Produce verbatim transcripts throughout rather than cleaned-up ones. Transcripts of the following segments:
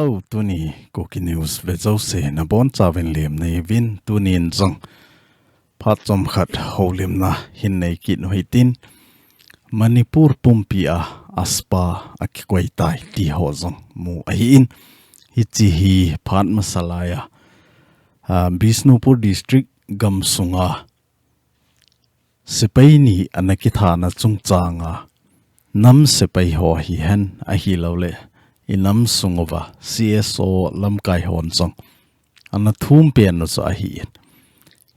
Hello, tuni Kuki News ve jouse nabonchauvin lemna neivin, tunin jong phat chomkhat houlimna hin nei kit u hitin, Manipur pumpi a AFSPA akikoi tai ti ho jong mu ahin, hiche hi phat masa laiya, ah, Bishnupur District gamsunga sepai ni ana kithana chungchanga nam sepai ho hihen ahilouleh inam sunguva C S O lamkai hon jong ana thum pen u chu ahin,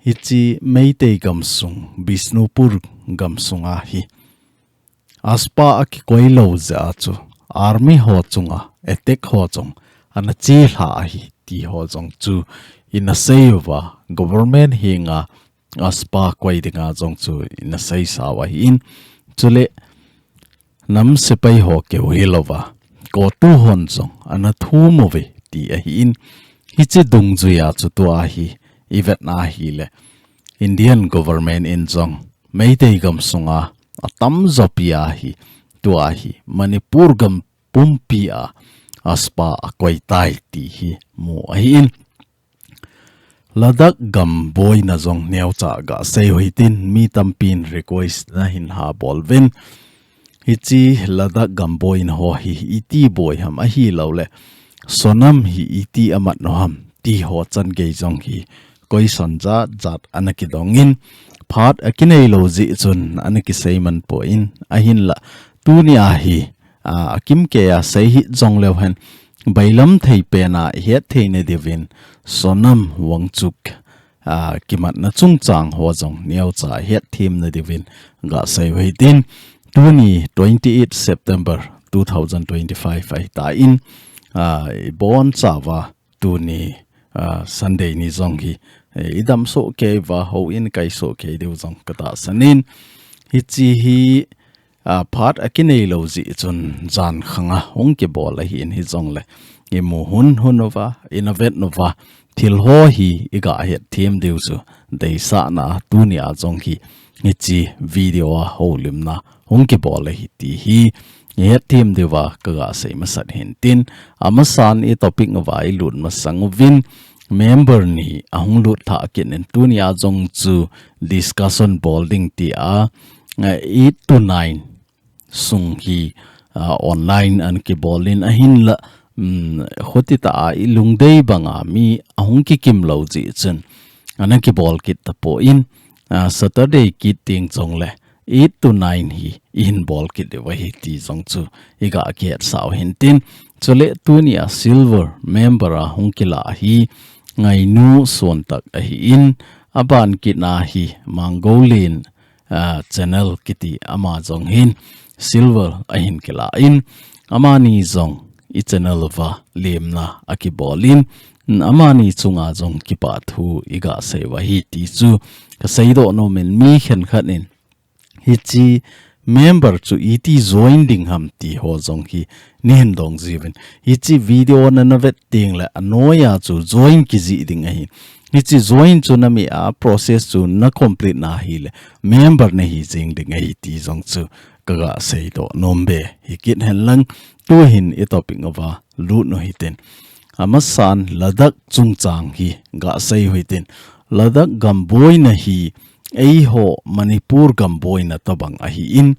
hiche Meitei gamsung Bishnupur gamsunga hi AFSPA akikoi lou jeh a chu army ho chunga attack ho jong ana chelha ahi ti ho jong chu ina sei uva, government henga AFSPA koi dinga jong chu ina seisa u ahin, chule nam sepai ho keu hilouva, CoTU hon jong ana thum uve ti ahin, hiche dungjuia chu tua hi ivetna ahileh Indian government in jong Meitei gamsunga atamjo pia hi tua hi Manipur gam pumpi a AFSPA akoi tai ti hi mu ahin, Ladakh gam boina jong neocha gasei u hitin, mi tampin request nahin ha bol uvin. Hiche Ladakh gam boina ho hi iti boi ham ahilouleh Sonam hi iti amat u ham ti ho changei jong hi question jat jat ana kidongin, phat akinei lou jeh chun ana kisei man pon, ahinlah tunia hi, a, akimkeiya sei hih jongleu hen, bailam thei pena ihet theina diuvin Sonam Wangchuk, a, kimatna chungchang ho jong neocha ihet themna diuvin gasei u hitin, tuni twenty eight September two thousand twenty-five ahitan, a, ibonchauva tuni, a, Sunday ni jong hi, e, idam soh kei uva, houin kai soh kei diu jong katahsan in, hiche hi, a, phat akinei lou jeh chun jan khanga hung kibol ahin, hijongleh imu hun hun uva, ina vet uva, thil ho hi iga het them diu chu deisahna tunia jong hi, hiche video a houlimna hung kibol ahi ti hi ihet them diuva kagasei masat hintin, amasan i topic uva ilut masang uvin, member ni ahung lut thah kit in, tunia jong chu discussion bol ding tia, eh, eight to nine sung hi, ah, online ana kibol in, ahinlah, um, khutitah a ilungdei banga mi ahung kikim lou jeh chun ana kibol kit tapon, ah, Saturday kit teng jongleh eight to nine hi ihin bol kit diu ahi ti jong chu iga kihetsah u hintin, chuleh tunia silver member a hung kilah hi Ngainu Sontak ahin, aban kitna hi Manggolen, ah, channel kiti ama jong hin silver ahin kilah in, amani jong i channel uva lemna akibol in, amani chunga jong kipathu igasei u ahi ti chu kaseidoh nomin, mi khenkhat in hiche member chu iti join ding ham ti ho jong hi neihin dong jiuvin. Hiche video nana vet tengleh anoiya chu join kijih ding ahi. Hiche join chu nameh a process chu na complete na ahileh member nahi jeng ding ahi ti jong chu kagaseidoh nom be hi kit henlang, tuhin i topic uva lut u hitin. Amasan Ladakh chungchang hi gasei u hitin. Ladakh gam boina hi eiho Manipur gam boina tobang ahin,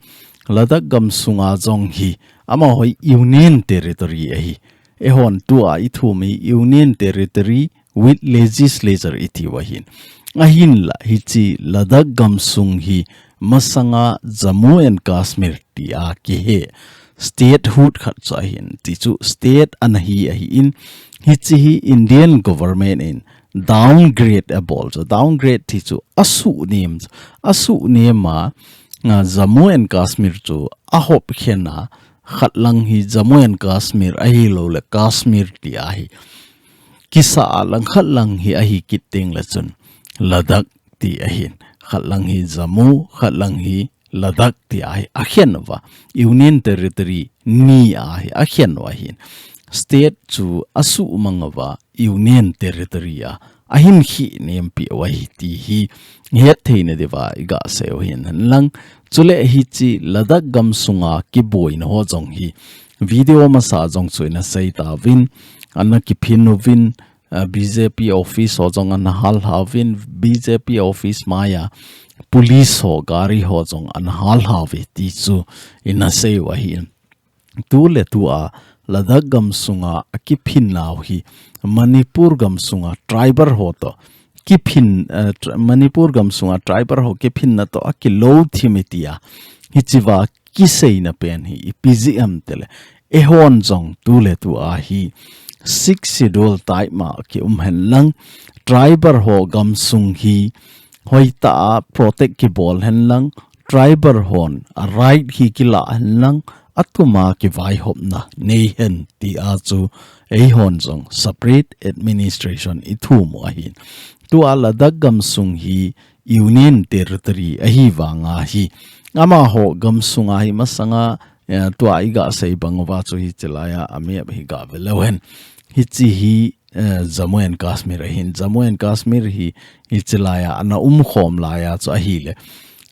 Ladakh gamsunga jong hi amaho hi Union Territory ahi. Eihon tua ithum hi Union Territory with Legislature itiu ahin. Ahinlah hiche Ladakh gamsung hi masanga Jammu and Kashmir tia kihe statehood khat chu ahin, tichu state ana hi ahin, hiche hi Indian government in downgrade abol chu, downgrade tichu asuhnem chu, asuhnem a, a, Jammu and Kashmir chu ahop khen a, khat lang hi Jammu and Kashmir ahilouleh Kashmir tia hi kisa a, lang khat lang hi ahi kit tengleh chun Ladakh ti ahin, khat lang hi Jammu, khat lang hi Ladakh tia hi akhen uva, Union Territory ni a hi akhen u ahin, state chu asuhmang uva Union Territory a ahin khih nempi u ahi ti hi ihet theina diuva igasei u hin henlang. Chuleh hiche Ladakh gamsunga kiboina ho jong hi video masa jong chu ina sei tauvin, ana kiphin uvin, ah, B J P office ho jong ana hal hal uvin, B J P office maiya police ho gari ho jong ana hal hal uve ti chu ina sei u ahi. Tu le tu a Ladakh gam sunga akiphin nau hi Manipur gam sunga tribal ho to kiphin, eh, tr-, Manipur gam sunga tribal ho kiphinna to akilou thim e tia hichiva kiseina pen hi ipi jeh ham tile, eihon jong tu le tu a hi Sixth Schedule taima kium hen lang, tribal ho gam sung hi hoitah a protect kibol hen lang, tribal hon a right hi kila hen lang, atuma kivaihopna nei hen tia chu eihon jong separate administration ithum u ahin. Tua Ladakh gam sung hi Union Territory ahi vanga hi, amaho gam sunga hi masanga, eh, tua iga sei bang uva chu hichi laiya, a map hi ga ve leu hen. Hichi hi, eh, Jammu and Kashmir ahin. Jammu and Kashmir hi, hichi laiya, ana umkhom laiya chu ahile.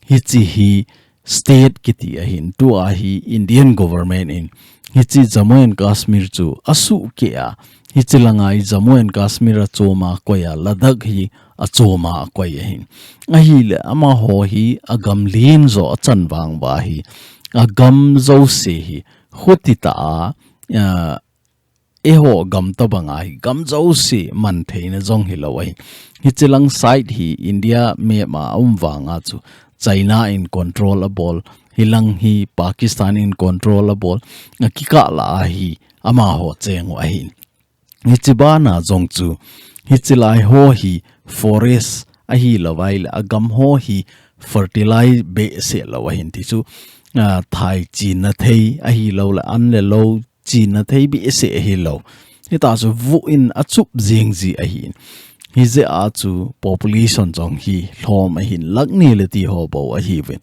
Hichi hi state kiti ahin. Tua hi Indian government in hichi Jammu and Kashmir chu asuhkeh a, hichi langa hi Jammu and Kashmir achoma akoiya, Ladakh hi achoma akoi ahin. Ahile amaho hi agam len jo achan vang uva hi, agam jouse hi khuti tah a, ah, eiho gam tobanga hi gam jouse mantheina jong hilou ahi. Hichi lang side hi India map a aum vanga chu China in control abol, hilang hi Pakistan in control abol, akikah lah a hi amaho cheng u ahin. Hichi bana jong chu, hichi lai ho hi forest ahilou vaile, agam ho hi fertilize behseh lou ahin ti chu, ah, thai chinna thei ahilou le, an le lou chinna thei behseh ahilou. Hitia chu vuh in achup jing ji ahin. Hijeh a chu population jong hi lhom ahin, lakh ni le ti ho bou ahiuvin.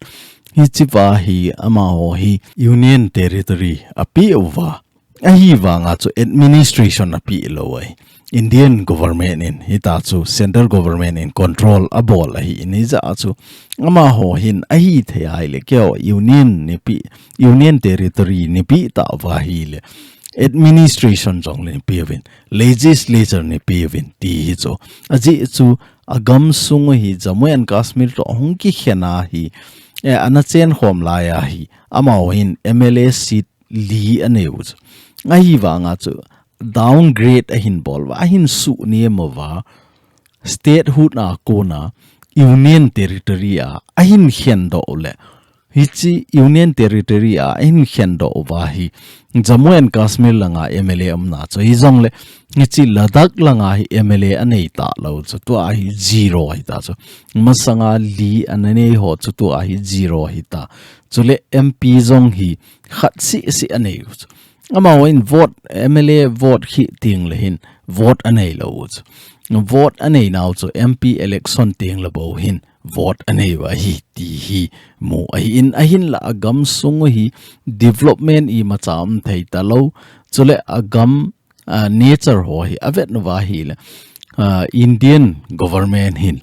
Hichiva hi amaho hi Union Territory apeh uva, ahi vanga chu administration apeh lou ahi. Indian government in, hitia chu central government in control abol ahin, hijeh a chu amaho hin ahithei ahile keiho Union neipeh, Union Territory neipeh tauva ahile administration jong le neipeuvin, legislature neipeuvin ti hi chu. Ajeh chu agam sung u hi Jammu and Kashmir toh hung kikhen a hi, eh, ana chenkhom laiya hi, amaho hin M L A seat li anei u chu. Ahi vanga chu downgrade ahin bol uva, ahin suhnem uva, statehood a kona Union Territory a ahin khendoh u le, hichi Union Territory a ahin khendoh uva hi Jammu and Kashmir langa M L A umna chu, hijongle hichi Ladakh langa hi M L A anei talou chu, tua hi zero hita chu. Masanga li ana nei ho chu tua hi zero hita. Chule M P jong hi khat seh seh anei u chu. Amaho in vote, M L A vote hi teng le hin vote anei lou u chu. Vote anei nau chu M P election teng le bou hin vote anei u ahi ti hi mu ahin, ahinla agam sung u hi development imacha um thei talou. Chule agam, ah, nature ho hi avet uva ahile, ah, Indian government hin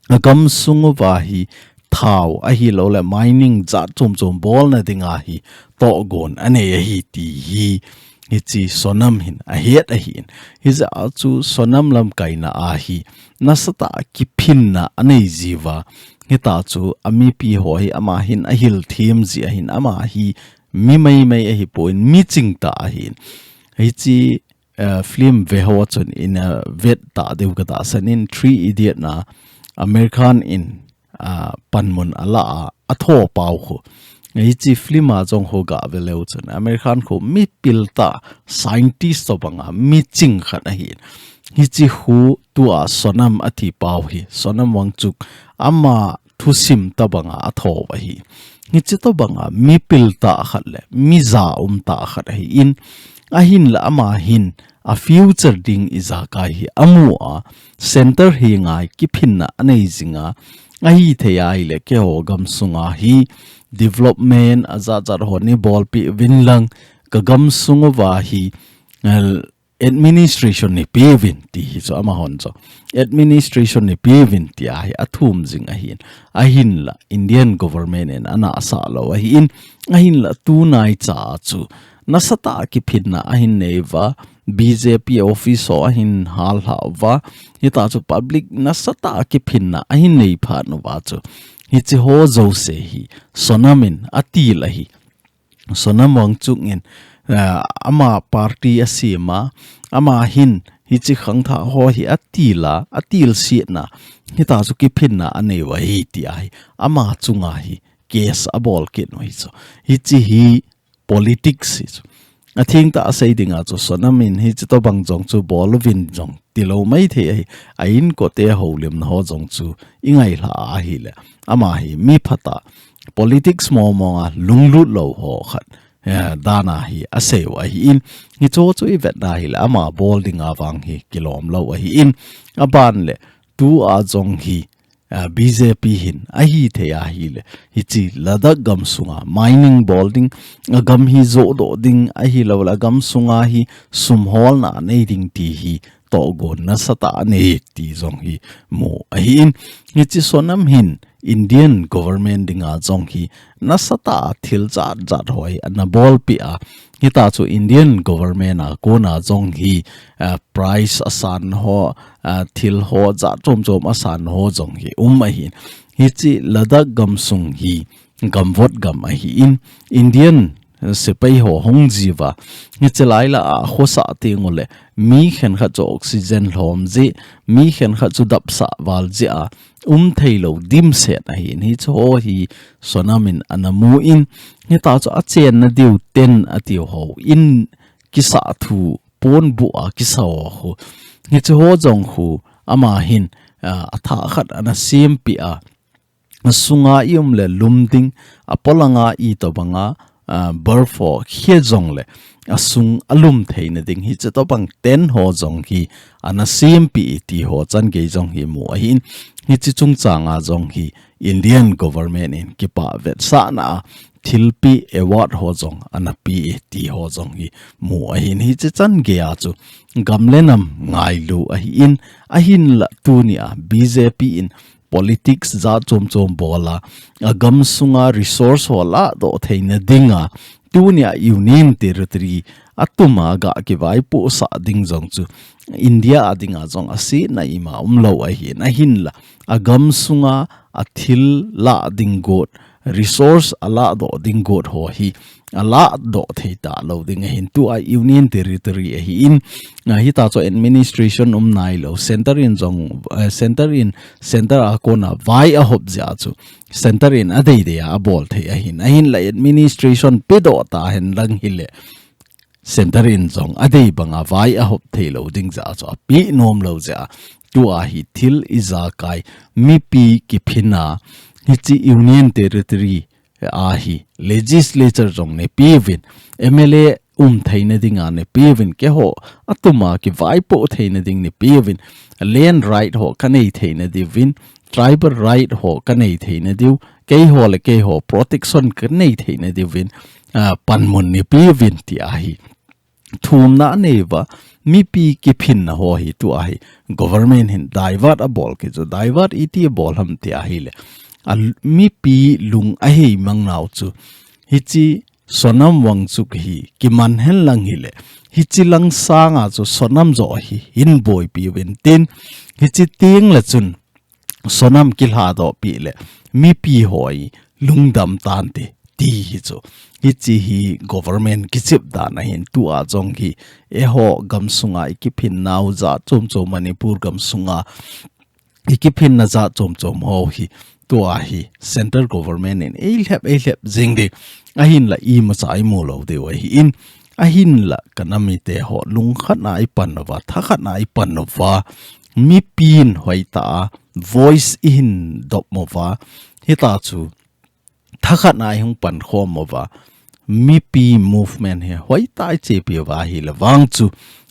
agam sung uva hi thao ahilou le mining jat chom chom bolna dinga hi tohgon anei ahi ti hi, hichi Sonam hin ahet ahin. Hijeh a chu Sonam lamkaina a hi nasatah a kiphinna anei jiuva. Hitia chu amipi ho hi ama hin ahil them ji ahin, ama hi mi maimai ahipon, mi chingtah ahin. Hichi eh, film ve ho chun ina vet ta diu katahsan in, Three Idiot na American in, ah, panmun ala a, atho pau khu. Hichi film a jong khu ga ve leu chun American khu mipil tah, scientist tobanga mi ching khat ahin. Hichi khu tua Sonam ati pau hi, Sonam Wangchuk, ama thusim tobanga atho ahi. Hichi tobanga mipil tah khat le mi ja um tah khat ahin, ahinla ama hin a future ding ijakai hi amu a, center hi ngai kiphinna anei jinga, ahithei ahile keiho gam sunga hi development ajat jat ho neibolpeh uvin lang, ka gam sung uva hi, eh, administration neipeuvin ti hi chu amahon chu. Administration neipeuvin tia hi athum jing ahin. Ahinla Indian government in ana asah lou ahin. Ahinla tunaicha chu nasatah a kiphinna ahin nei uva. B J P office ho ahin hal lha uva, hita chu public nasatah a kiphinna ahin nei phat uva chu, hichi ho jouse hi Sonam in atil ahi. Sonam Wangchuk in, ah, ama party asem a, ama hin hichi khangthah ho hi atil a, atil sietna, hita chu kiphinna anei u ahi ti ahi. Ama chunga hi case abol kit u hi chu. Hichi hi politics hi chu. Athengtah a sei dinga chu Sonam in hichi tobang jong chu bol uvin jong tilou maithei ahi. A inkote houlimna ho jong chu ingai lha ahile, ama hi mi phatah, politics mong mong a lunglut lou ho khat, eh, dan a hi asei u ahin, hicho chu ivet na hile ama bol dinga vang hi kilom lou ahin, aban le tua jong hi, ah, B J P hin ahithei ahile, hichi Ladakh gamsunga mining bol ding, agam hi jodoh ding, ahilouleh agamsunga hi sum holna nei ding ti hi tohgon nasatah anei ti jong hi mu ahin. Hichi Sonam hin Indian government dinga jong hi nasatah a thil jat jat ho hi ana bolpeh a. Hita chu Indian government a kona jong hi, ah, prize asan ho, ah, thil ho jat chom chom asan ho jong hi um ahin. Hichi Ladakh gamsung hi gamvot gam ahin, Indian, eh, sepai ho hung jiuva, hichi lai lah a khosa teng uleh, mi khenkhat chu oxygen lhom jeh, mi khenkhat chu dapsah val jeh a um theilou dimset ahin, hichi ho hi Sonam in ana mu in, hita chu achenna diu tent atiu ho in kisah thu ponbuh a kisah ho khu, hichi ho jong khu ama hin, ah, athah khat ana sempeh a, asunga i um le lum ding, apolanga itobanga, ah, berth ho khe jongle asung alum theina ding, hichi tobang tent ho jong hi ana sempeh e ti ho changei jong hi mu ahin, hichi chungchanga jong hi Indian government in kipah vetsahna a thilpeh award ho jong ana pe e ti ho jong hi mu ahin, hichi changei a chu gam le nam ngailu ahin, ahinlah tunia B J P in politics jat chom chom bol a, agamsunga resource ho lahdoh theina dinga, tunia Union Territory atuma ga kivaipohsah ding jong chu India a dinga jong asetna ima umlou ahin, ahinlah agamsunga athil lah ding got, resource alahdoh ding got ho hi alahdoh thei talou ding ahin, tua Union Territory ahin, ah, hita chu administration um nailou, center in jong, eh, center in, center a kona vai ahop jeh a chu center in adei dei a abol thei ahin, ahinlah administration pedoh tahen lang hile center in jong adei banga vai ahop theilou ding jeh a chu ape nom lou jeh a, tua hi thil ijakai, mipi kiphinna, hichi Union Territory ahi, legislature jong neipeh uvin, M L A um theina dinga neipeh uvin, keiho atuma kivaipoh theina ding neipeh uvin, land right ho kanei theina diuvin, tribal right ho kanei theina diu, keiho le keiho protection kanei theina diuvin, ah, panmun neipeh uvin ti ahi. Thumna anei uva, mipi kiphinna ho hi tua hi government hin divert abol kit chu, divert iti abol ham ti ahile, a, mipi lung ahei mang nau chu, hichi Sonam Wangchuk hi kiman hen lang hile, hichi lang sanga chu Sonam joh hi hin boipi uvin tin, hichi teng le chun Sonam kilhadoh peh le mipi ho hi lungdam tante ti hi chu. Hichi hi government kichep dan ahin, tua jong hi eiho gamsunga ikiphinnau jat chom chom, Manipur gamsunga ikiphinna jat chom chom ho hi tua hi central government in eilhep, eilhep jing ding. Ahinlah imacha imu lou diu ahin, ahinlah kanamite ho lungkhatna ipan uva, thakhatna ipan uva, mipin hoitah a voice ihin dop uva, hita chu thakhatna ihung pankhom uva, mipi movement hi hoitah a ichepi uva ahile vang chu,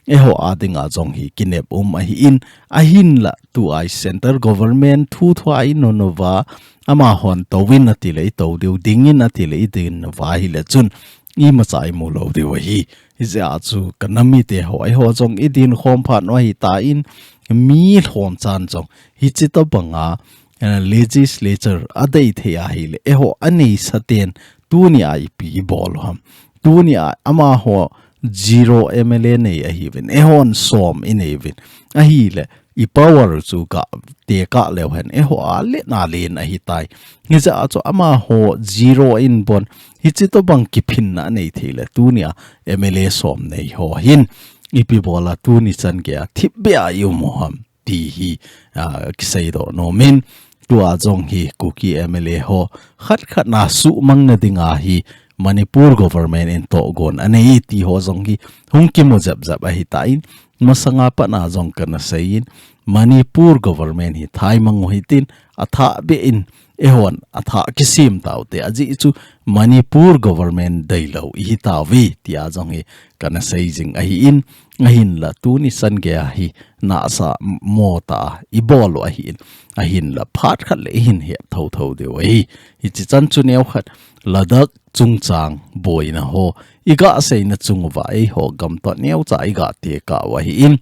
eiho a dinga jong hi kinep um ahin, ahinlah tua hi central government thu thua inun uva, amahon touvin atile itou diu, dingin atile idin uva ahile chun, imacha imu lou diu ahi. Hijeh a chu kanamite ho, eiho jong idin khom phat u ahitan, mi lhomchan jong hichi tobanga, eh, legislature adei thei ahile, eiho aneisaten tunia ipi ibol u ham. Tunia amaho zero M L A nei ahiuvin, eihon som inei uvin. Ahile, i power chu katekah leuhen, eiho a len a len ahitai. Hijeh a chu amaho zero in bon, hichi tobang kiphinna anei theile, tunia M L A som nei ho hin, ipi bola tuni chan geiya thipbeh a i um u ham ti hi, ah, kiseidoh nomin, tua jong hi Kuki M L A ho khat khat na suhmang na dinga hi Manipur government in tohgon anei ti ho jong hi hung kimu jep jep ahitan, masanga pat na jong kana seiyin, Manipur government hi thaimang u hitin, athah beh in, eihon athah kisem taute, ajeh chu Manipur government deilou ihi tauve tia jong hi kana sei jing ahin, ahinla tuni chan geiya hi nasa mo tah a ibol u ahin, ahinla phat khat le ihin het thotho diu ahi. Hichi chan chu neokhat Ladakh chungchang boina ho iga seina chung uva eiho gam toh neocha iga tekah u ahin,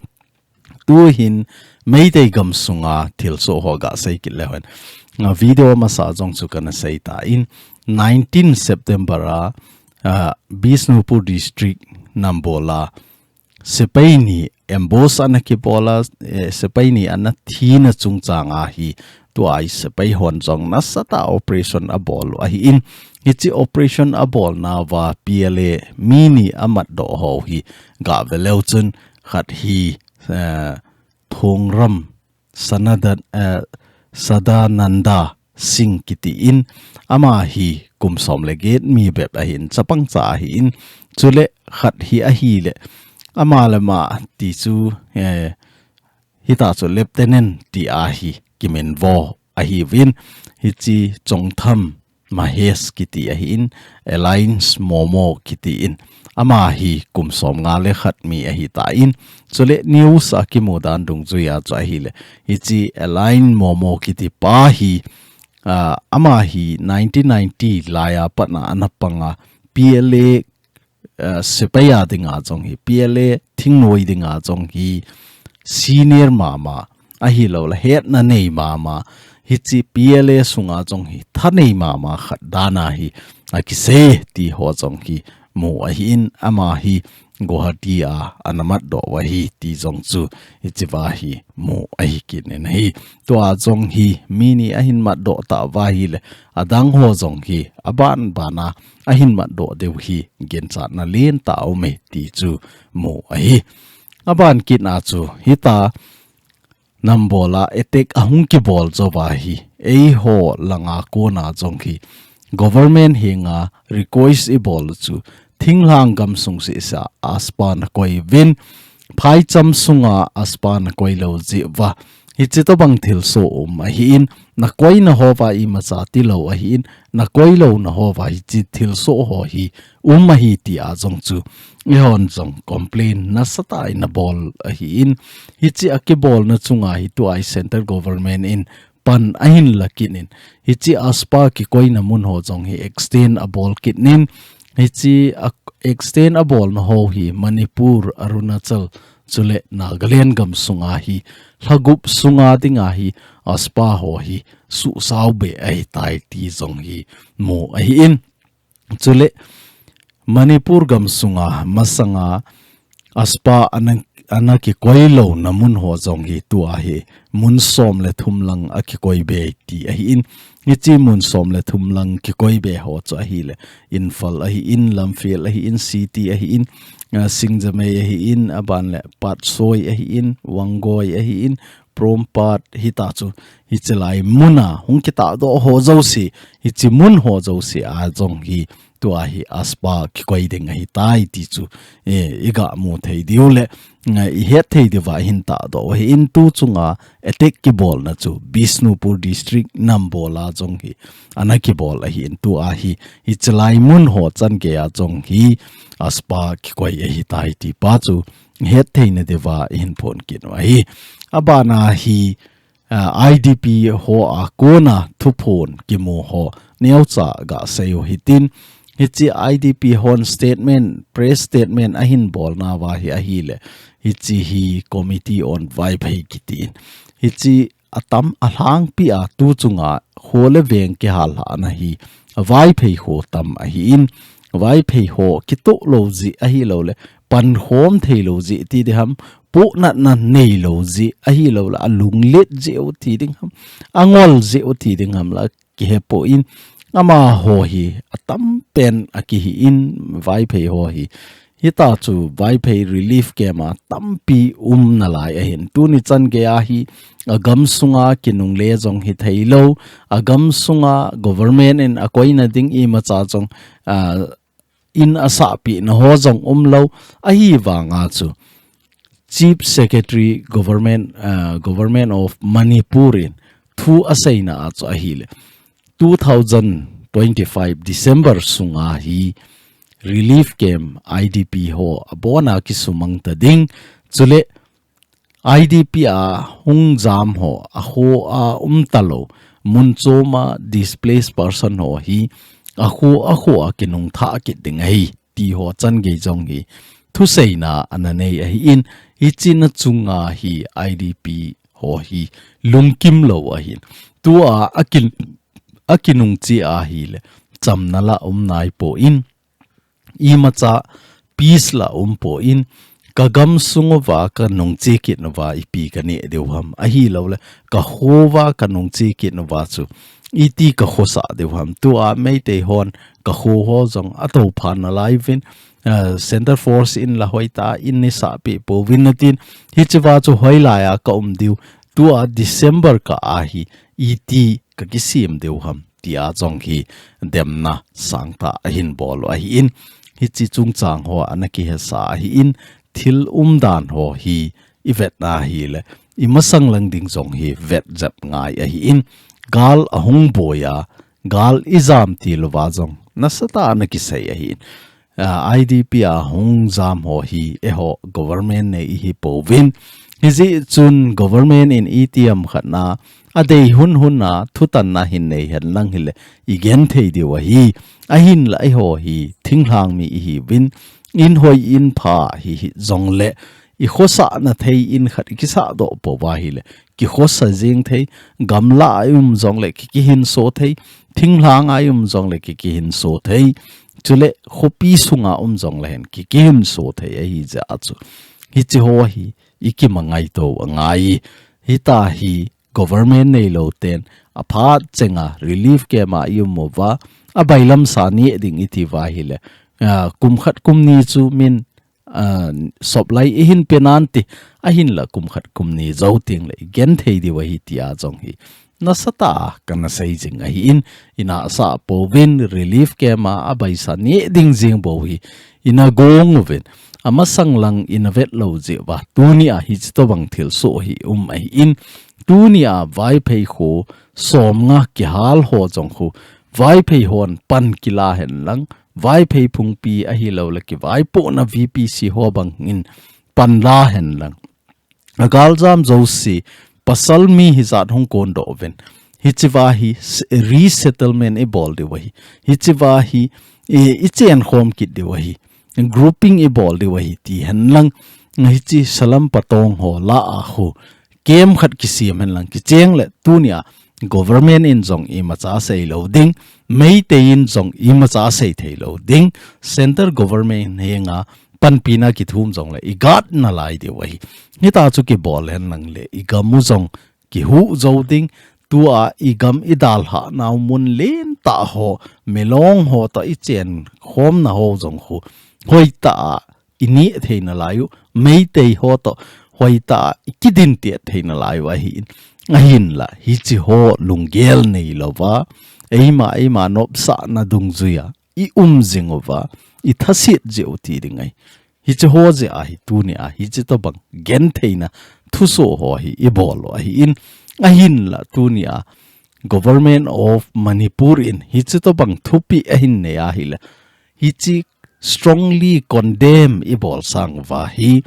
tuhin Meitei gam sunga thilsoh ho gasei kit leuhen. Nga video masa jong chu kana seitan, nineteen September a, ah, Bishnupur District Nambola sepai ni ambush ana kibola, eh, sepai ni ana thina chungchang a hi tua hi sepai hon jong nasatah a operation abol u ahin, hichi operation abolna uva P L A mi ni amatdoh ho hi gave leu chun khat hi, eh, Thongram Sanadan, eh, Sadananda Singh kitin, ama hi kum som le get mi bep ahin, chapang cha ahin, chule khat hi ahile, ama le ama ti chu, eh, hita chu Lieutenant ti ahi kiminvo ahiuvin, hichi Chongtham Mahesh kiti ahin, Alliance Momo kitin, ama hi kum som nga le khat mi ahitan, chule news a kimu dan dungjuia chu ahile, hichi Alliance Momo kiti pa hi, ah, ama hi nineteen ninety laiya pat na ana panga P L A, ah, sepai a dinga jong hi, P L A thingnoi dinga jong hi senior mama, ahilouleh hetna nei mama, hichi P L A sunga jong hi thanei mama khat dan a hi akisei ti ho jong hi mu ahin, ama hi Guwahati a ana matdoh u ahi ti jong chu hichi uva hi mu ahi kit in ahi. Tua jong hi mi ni ahin matdoh tauva ahile, adang ho jong hi aban ban a ahin matdoh diu hi ginchatna lentah aume ti chu mu ahi. Aban kit na chu hita Nambola attack ahung kibol jouva hi, eiho langa kona jong hi government henga request ibol u chu, thinglhang gamsung sehseh a AFSPA nakoi uvin, phaicham sunga AFSPA nakoi lou jeh uva, hichi tobang thilsoh um ahin, nakoina houva imacha tilou ahin, nakoi louna houva hichi thilsoh ho hi um ahi tia jong chu eihon jong complain nasatah in abol ahin, hichi akibolna chunga hi tua hi central government in pan ahin la kit in, hichi AFSPA kikoina mun ho jong hi extend abol kit in, hichi a extend abolna ho hi Manipur, Arunachal, chule Nagaland gamsunga hi lha gup sunga dinga hi AFSPA ho hi suhsao be ahitai ti jong hi mu ahin. Chule Manipur gamsunga masanga AFSPA ana, ana kikoi louna mun ho jong hi tua hi mun som le thum lang akikoi be ti ahin. Hichi mun som le thum lang kikoi be ho chu ahile, Imphal ahin, Lamphel ahin, City ahin, ah, Singjamei ahin, aban le Patsoi ahin, Wangoi ahin, Porompat hita chu, hichi lai muna hung kitahdoh ho jouse, hichi mun ho jouse a jong hi tua hi AFSPA kikoi ding ahitai ti chu, eh, iga mu thei diu le, eh, ihet thei diuva hin tahdoh u ahin, tu chunga attack kibolna chu Bishnupur District Nambola jong hi ana kibol ahin, tua hi hichi lai mun ho chan geiya jong hi AFSPA kikoi ahitai ti pa chu ihet theina diuva ihin phon kit u ahi. Abana hi, ah, I D P ho a kona thuphon kimu ho neocha gasei u hitin, hichi I D P hon statement, press statement ahin bolna uva hi ahile, hichi hi Committee on Vaiphei kitin, hichi atam alhangpi a tu chunga kho le veng kihal lhahna hi Vaiphei ho tam ahin, Vaiphei ho kitoh lou jeh ahilouleh pankhom theilou jeh ti ding ham, pohnatna neilou jeh, ahilouleh alunglet jeh u ti ding ham, angol jeh u ti ding ham la kihepoi, amaho hi atampen akihi in, Vaiphei ho hi. Hitachu Vaiphei relief camp a tampi umnalai ahin. Tuni chan geiya hi agamsunga kinungle jong hitheilou, agamsunga government in akoina ding imacha jong, ah, in asahpehna ho jong umlou, ahivanga chu Chief Secretary Government, ah, Government of Manipur in thu aseina a chu ahile, two thousand twenty-five December sunga hi relief camp I D P ho abona kisumang ta ding, chule I D P a hung jam ho, akhoa umtalou, mun choma displaced person ho hi akho, akhoa kinungthah kit ding ahi, ti ho chan gei jong hi thuseina ananei ahin, hichena chunga hi I D P ho hi lungkimlou ahin. Tua akin, akinungche ahile, chamna la umnaipon, imacha peace la umpon, kagamsung uva kanungche kit uva ipi kaneh diu ham, ahilouleh kakhouva kanungche kit uva chu iti kakhosah diu ham. Tua Meitei hon kakho ho jong atoupha nalaiuvin, ah, Centre Force in la hoitah in neisahpeh pouvin natin, hichea chu hoilaiya kaum diu, tua December kah a hi iti kakisem diu ham, tia jong hi demna sangtah ahin bol u ahin, hiche chungchang ho anakihesa ahin, thil umdan ho hi ivetna ahile, imasang lang ding jong hi vet jep ngai ahin, gal ahung boiya, gal ijam tilouva jong nasatah a anakisei ahin. Ah, I D P a hung jam ho hi eiho government nei ihi pouvin. Hijeh chun government in itiham khatna adei hunhun a thutanna hin nei henlang hile igenthei diu ahi. Ahinla eiho hi thinglhang mi ihiuvin, in hoi in pha hihi jongle ikhosahna thei in khat ikisahdoh pouva ahile kikhosa jeng thei, gamla a i um jongle ki, kihinso thei, thinglhang a i um jongle ki, kihinso thei, chule khopi sunga um jongle hen ki, kihinso thei ahijeh a chu hiche ho hi ikimangai tou angai. Hitia hi government neilou ten aphat chenga relief camp a i um uva, abailam sa neh ding iti uva ahile, ah, kum khat kum ni chu min ah, soplai ihin pe nante, ahinla kum khat kum ni jou tengle igenthei diu ahi tia jong hi nasatah a kana sei jing ahin, ina asah pouvin relief camp a abaisa neh ding jeng bou hi ina gong uvin, amasang lang ina vetlou jeh uva tunia hiche tobang thilsoh hi um ahin, tunia Vaiphei kho somnga kihal ho jong khu Vaiphei hon pan kila henlang, Vaiphei phungpi ahilouleh kivaipohna V P C ho bangin pan la henlang, agaljam jouse pasal mi hijat hung kondoh uvin, hichea hi s-, resettlement ibol diu ahi, hichea hi i, ichenkhom kit diu ahi, grouping ibol diu ahi ti henlang, hiche salam patong ho lah a khu camp khat kisem henlang kicheng le tunia government in jong imacha seilou ding, Meitei in jong imacha sei theilou ding, centre government henga panpina kithum jongle igatna lai diu ahi. Hitia chu kibol henlang le igam u jong kihuh jou ding, tua igam idalhah nau mun lentah ho, Milong ho toh ichenkhomna ho jong khu hoitah a ineh thei nalai u, Meitei ho toh hoitah a ikidin tet thei nalai u ahin, ahinla hiche ho lunggel neilouva, eima, eima nopsahna dungjuia i um jing uva, i thaset jeh u ti ding ahi. Hiche ho jeh a hi tunia hiche tobang gentheina thusoh ho hi ibol u ahin, ahinla tunia Government of Manipur in hiche tobang thupeh ahin nei ahile, hiche strongly condemn ibol sang uva hi,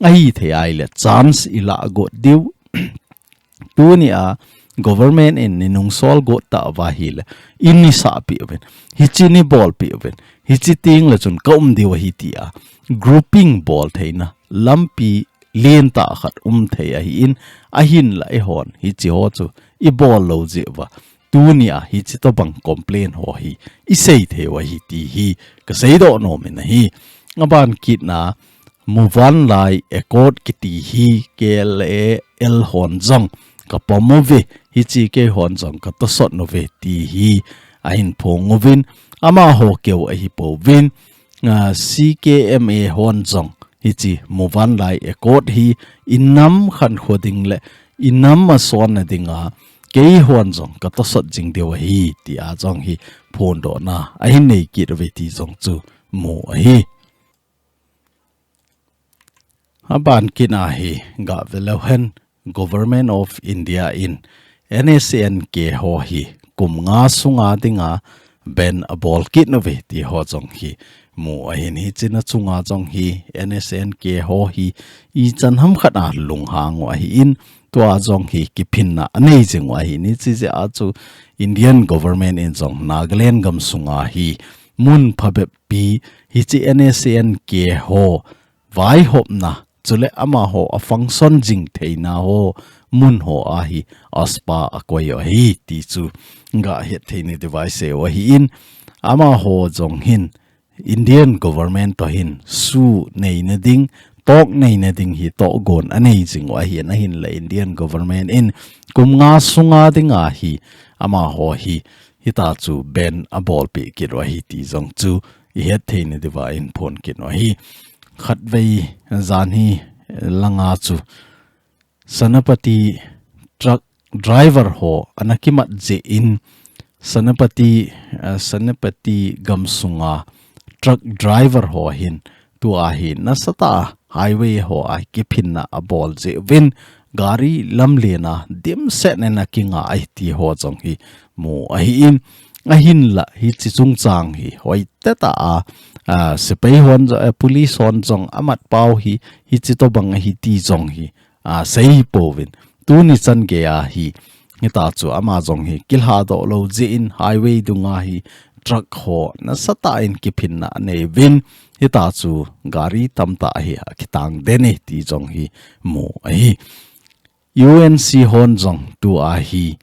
ahithei ahile chance ilah got diu. Tunia government in nei nungsol got tauva ahile, in neisahpeh uvin, hiche neibolpeh uvin, hiche tengle chun ka um diu ahi tia grouping bol theina lampi lentah khat um thei ahin, ahinla eihon hiche ho chu ibol lou jeh uva, tunia hiche tobang complain ho hi isei thei u ahi ti hi kaseidoh nom in ahi. Aban kitna, Muvanlai Accord kiti hi K L A L hon jong ka pom uve, hiche keihon jong ka tosot uve ti hi ahin phong uvin, amaho keu ahi pouvin, ah, C K M A hon jong hiche Muvanlai Accord hi inam khankho ding le inam a sonna dinga keihon jong ka tosot jing diu ahi, tia jong hi phondohna ahin nei kit uve ti jong chu mu ahi. Aban kit a hi gah ve leu hen, Government of India in N S N K ho hi kum nga sunga dinga ban abol kit uve ti ho jong hi mu ahin, hiche na chunga jong hi N S N K ho hi ichan ham khat a lunghang u ahin, tua jong hi kiphinna anei jing u ahin, hiche jeh a chu Indian government in jong Nagaland gam sunga hi mun phabep pi hiche N S N K ho vaihopna, chule amaho a function jing theina ho mun ho a hi AFSPA akoi u ahi ti chu gah het thei ni diu ahi, sei u ahin, amaho jong hin Indian government to hin su neina ding, talk neina ding hi tohgon anei jing u ahin, ahinla Indian government in kum nga sunga dinga hi amaho hi hita chu ban abolpeh kit u ahi ti jong chu ihet thei ni diuva in phong kit u ahi. Khatvei jan hi langa chu Senapati truck driver ho ana kimat jeh in Senapati, ah, Senapati gam sunga truck driver ho hin tua hi nasatah a highway ho a kiphinna abol jeh uvin gari lamlen a dimset in akinga ahi ti ho jong hi mu ahin, ahinla hiche chungchang hi hoitah a, ah, sepai hon jo-, eh, police hon jong amat pau hi, hiche tobang ahi ti jong hi, ah, sei hi pouvin. Tuni chan gei a hi, hita chu ama jong hi kilhadoh lou jeh in highway dunga hi truck ho nasatah in kiphinna anei uvin, hita chu gari tamtah hi akitang den e ti jong hi mu ahi. U N C hon jong tua hi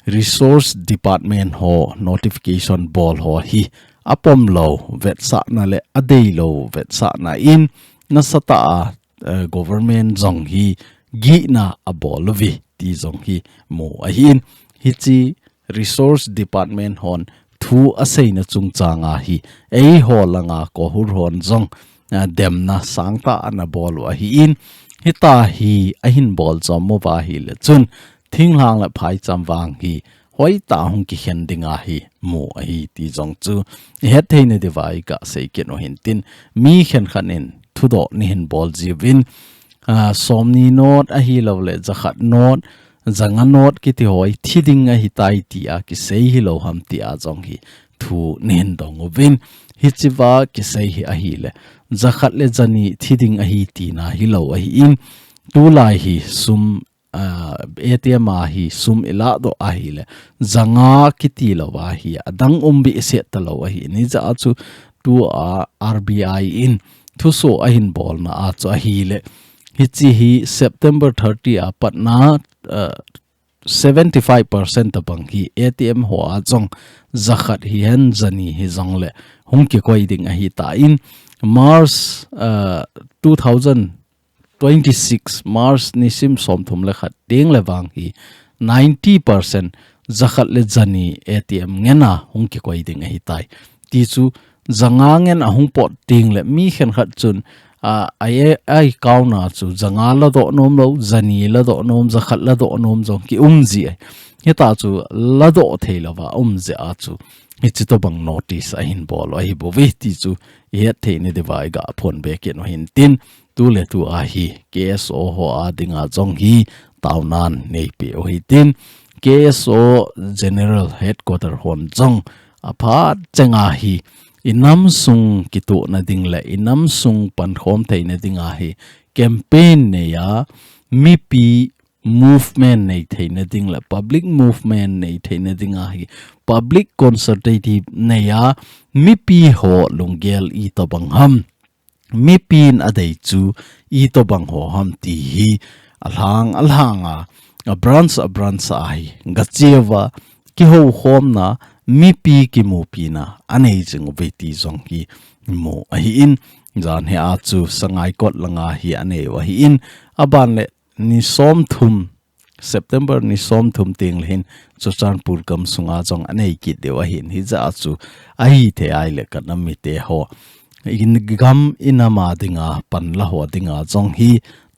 Resource Department ho notification bol ho hi apom lou vetsahna le adei lou vetsahna in nasatah a, eh, government jong hi gihna abol uve ti jong hi mu ahin, hiche Resource Department hon thu aseina chungchang a hi eiho langa KOHUR hon jong, ah, demna sangtah ana bol u ahin, hita hi ahin bol chom uva ahile chun thinglhang le phaicham vang hi hoitah a hung kikhen ding ahi mu ahi ti jong chu ihet thei ni diuva iga sei kit u hintin, mi khenkhat in thudoh neihin bol jiuvin, ah, somni note ahilou le jakhat note, janga note kiti ho hi thi ding ahitai tia kisei hilou ham tia jong hi thu neihin dong uvin, hichea kisei hi ahile jakhat le jani thi ding ahi tina hilou ahin, tulai hi sum, ah, A T M a hi sum iladoh ahile janga kiti louva hi adang um behseh talou ahin, hijeh a chu tua R B I in thuso ahin bolna a chu ahile, hiche hi September thirty a patna, ah, seventy five percent tabang hi A T M ho a jong jakhat hihen jani hijongle hung kikoi ding ahitan, March, ah, two thousand twenty-six March nisim somthum le khat teng le vang hi ninety percent jakhat le jani A T M ngen a hung kikoi ding ahitai. Ti chu janga ngen a hung pot teng le mi khenkhat chun, ah, ai, ai account a chu janga ladoh nom lou, jani ladoh nom, jakhat ladoh nom jong kium ji ahi. Hita chu ladoh thei louva um jeh a chu hiche tobang notice ahin bol u ahi bouve ti chu ihet thei ni diuva iga phong be kit u hintin, tuletu a hi K S O ho a dinga jong hi taonan neipeh u hitin, K S O General Headquarter hon jong aphat chenga hi inam sung kitohna ding le inam sung pankhom theina dinga hi campaign nei a, mipi movement nei theina ding le public movement nei theina dinga hi public consultative nei a, mipi ho lunggel itobang ham, mipin adei chu itobang ho ham ti hi alhang alhang a, a branch a branch a hi gache uva kihoukhomna, mipi kimupina anei jing uve ti jong hi mu ahin, Jan hi a chu Sangaikot langa hi anei u ahin, aban le ni somthum, September ni somthum teng le hin Churachandpur gam sunga jong anei kit diu ahin, hijeh a chu ahi thei ai le ka nam mite ho, in gam inam a dinga panla ho dinga jong hi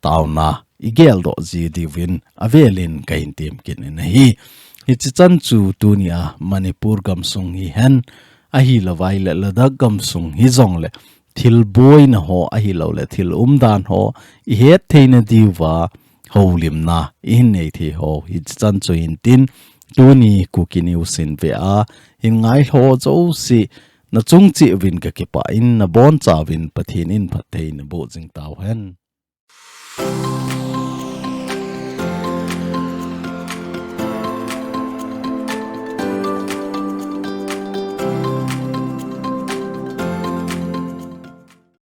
taona i geldoh ji diuvin avelin ka hin tem kit in ahi. Hichi chan chu tunia Manipur gam sung hi hen, ahilouva ile Ladakh gam sung hi jong le thil boina ho ahilou le thil umdan ho i het theina diuva houlimna i hin nei thei ho hichi chan chu hin tin, tuni Kuki News in ve a hin ngai ho jouse na chung cheh uvin ka kipah in, na boncha uvin Pathen in phatthei naboh jing tauhen.